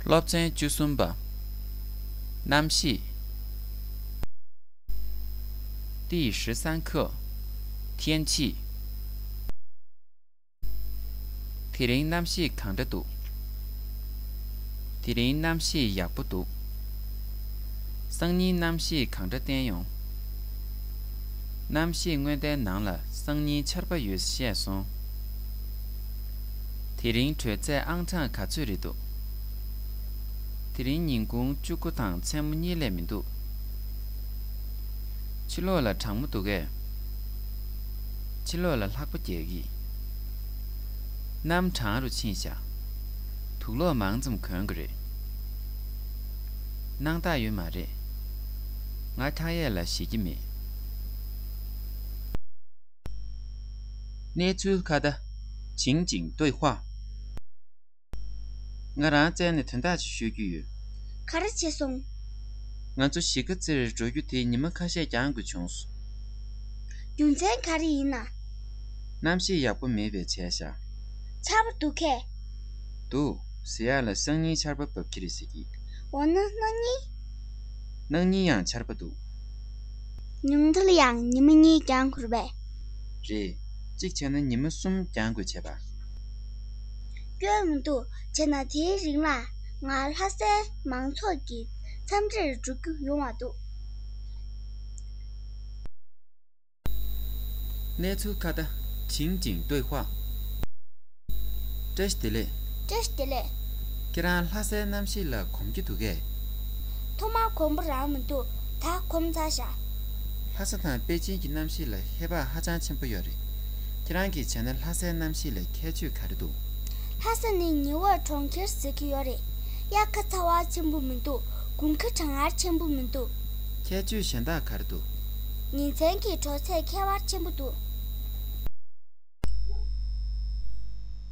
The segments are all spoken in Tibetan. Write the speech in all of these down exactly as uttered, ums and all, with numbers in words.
སློབ་ཚན་བཅུ་གསུམ་པ། གནམ་གཤིས། 第十三课。 天气。 དེ་རིང་གནམ་གཤིས་གང་འདྲ་འདུག་དེ་རིང་གནམ་གཤིས་ཡག་པོ་འདུག་སང་ཉིན་གནམ་གཤིས་གང་འདྲ་བསྟན་ཡོང་། གནམ་གཤིས་སྔོན་བརྡའི་ནང་ལ་སང་ཉིན་ཆར་པ་ཡོད་ཞེས་གསུངས། དེ་རིང་དྲོད་ཚད་ཨང་གྲངས་ག་ཚོད་རེད་འདུག་དེ་རིང་ཉིན་གུང་ལྕུག་གུ་དང་མཚན་མོ་གཉིས་ལས་མི་འདུག་ཕྱི་ལོགས་ལ་གྲང་མོ་འདུག་གས། ཕྱི་ལོགས་ལ་ལྷགས་པ་རྒྱག་གི། གནམ་གྲང་རུ་ཕྱིན་ཤག་དུག་ལོག་མང་ཙམ་གོན་དགོས་རེད། སྣང་དག་ཡོད་མ་རེད། ང་འཁྱག་ཡས་ལ་ཞེད་ཀྱི་མེད། 念出卡的情景对话。 ང་རང་བཙལ་ནས་དོན་དག་ཅིག་ཤོད་རྒྱུ་ཡོད། ག་རེ་བྱས་སོང་། ང་ཚོ་གཞིས་ཀ་རྩེར་འགྲོ་རྒྱུ་དེ་ཉི་མ་ཁ་ཤས་འགྱངས་དགོས་བྱུང་སོང་། རྒྱུ་མཚན་ག་རེ་ཡིན་ན། གནམ་གཤིས་ཡག་པོ་མེད་པས་བྱས་ཤག་ཆར་པ་འདུག་གས། འདུག་ཟེར་ཡག་ལ་སང་ཉིན་ཆར་པ་འབབ་ཀྱི་རེད་ཟེར་གྱི། འོ་ན་གནངས་ཉིན། གནངས་ཉིན་ཡང་ཆར་པ་འདུག་ཉུང་མཐའ་ལ་ཡང་ཉི་མ་གཉིས་འགྱངས་དགོས་རེད་པས། རེད། གཅིག་བྱས་ན་ཉི་མ་གསུམ་འགྱངས་དགོས་བྱས་པ། སྐྱོན་མི་འདུག་བྱས་ན་དེའི་རིང་ལ་ང་ལྷ་སའི་མང་ཚོགས་ཀྱི་འཚམས་འདྲིར་འགྲོ་རྒྱུ་ཡོང་བ་འདུག 念出卡的情景对话。 བཀྲ་ཤིས་བདེ་ལེགས། བཀྲ་ཤིས་བདེ་ལེགས། ཁྱེད་རང་ལྷ་སའི་གནམ་གཤིས་ལ་གོམས་ཀྱི་འདུག་གས། ཐོག་མར་གོམས་པ་རང་མི་འདུག་ད་གོམས་ཚར་ཤག་ལྷ་ས་དང་པེ་ཅིན་གྱི་གནམ་གཤིས་ལ་ཁྱད་པར་ཧ་ཅང་ཆེན་པོ་ཡོད་རེད། ཁྱེད་རང་གིས་བྱས་ན་ལྷ་སའི་གནམ་གཤིས་ལ་ཁྱད་ཆོས་ག་རེ་འདུག་ལྷ་ས་ནི་ཉི་འོད་གྲོང་ཁྱེར་ཟེར་གྱི་ཡོད་རེད། དབྱར་ཁ་ཚ་བ་ཆེན་པོ་མི་འདུག་དགུན་ཁ་གྲང་ངར་ཆེན་པོ་མི་འདུག་ཁྱད་ཆོས་གཞན་དག་ག་རེ་འདུག་ཉིན་མཚན་གྱི་དྲོད་ཚད་ཁྱད་པར་ཆེན་པོ་འདུག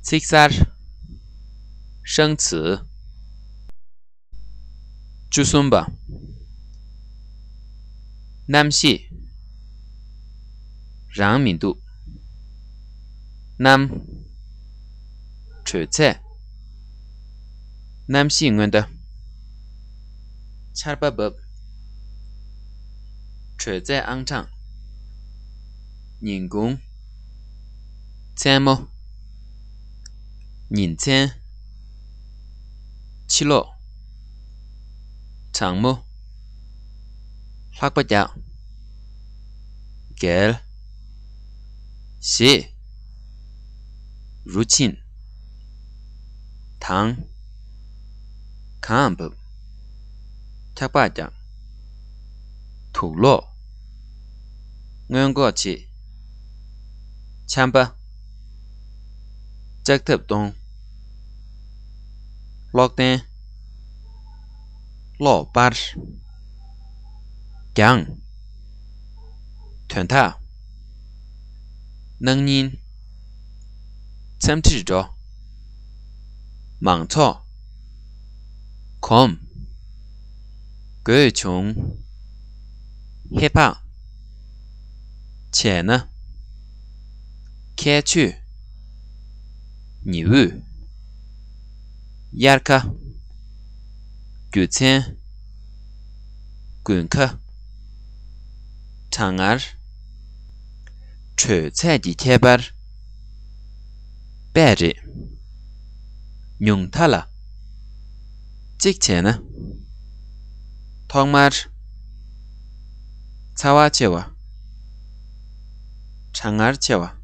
七三。生词。 བཅུ་གསུམ་པ། གནམ་གཤིས། རང་མི་འདུག་གནམ། དྲོད་ཚད། གནམ་གཤིས་སྔོན་བརྡ། ཆར་པ་འབབ། དྲོད་ཚད་ཨང་གྲངས། ཉིན་གུང་། མཚན་མོ། ཉིན་མཚན། ཕྱི་ལོགས། གྲང་མོ། ལྷགས་པ་རྒྱག་རྒྱལ། ཞེས། རུ་ཕྱིན། དང་། གངས་འབབ། འཁྱག་པ་རྒྱག་དུག་ལོག་སྔོན་འགོག་བྱེད། ཆམ་པ། ལྕགས་ཐབ་གཏོང་། གློག་ལྡན། གློག་སྤར། རྒྱང་། དོན་དག་གནངས་ཉིན། འཚམས་འདྲིར་འགྲོ། མང་ཚོགས། གོམས། དགོས་བྱུང་། ཧེ་བག་བྱས་ན། ཁྱད་ཆོས། ཉི་འོད། དབྱར་ཁ། རྒྱུ་མཚན། དགུན་ཁ། གྲང་ངར། དྲོད་ཚད་ཀྱི་ཁྱད་པར། པས་རེད། ཉུང་མཐའ་ལ། གཅིག་བྱས་ན། ཐོག་མར། ཚ་བ་ཆེ་བ། གྲང་ངར་ཆེ་བ།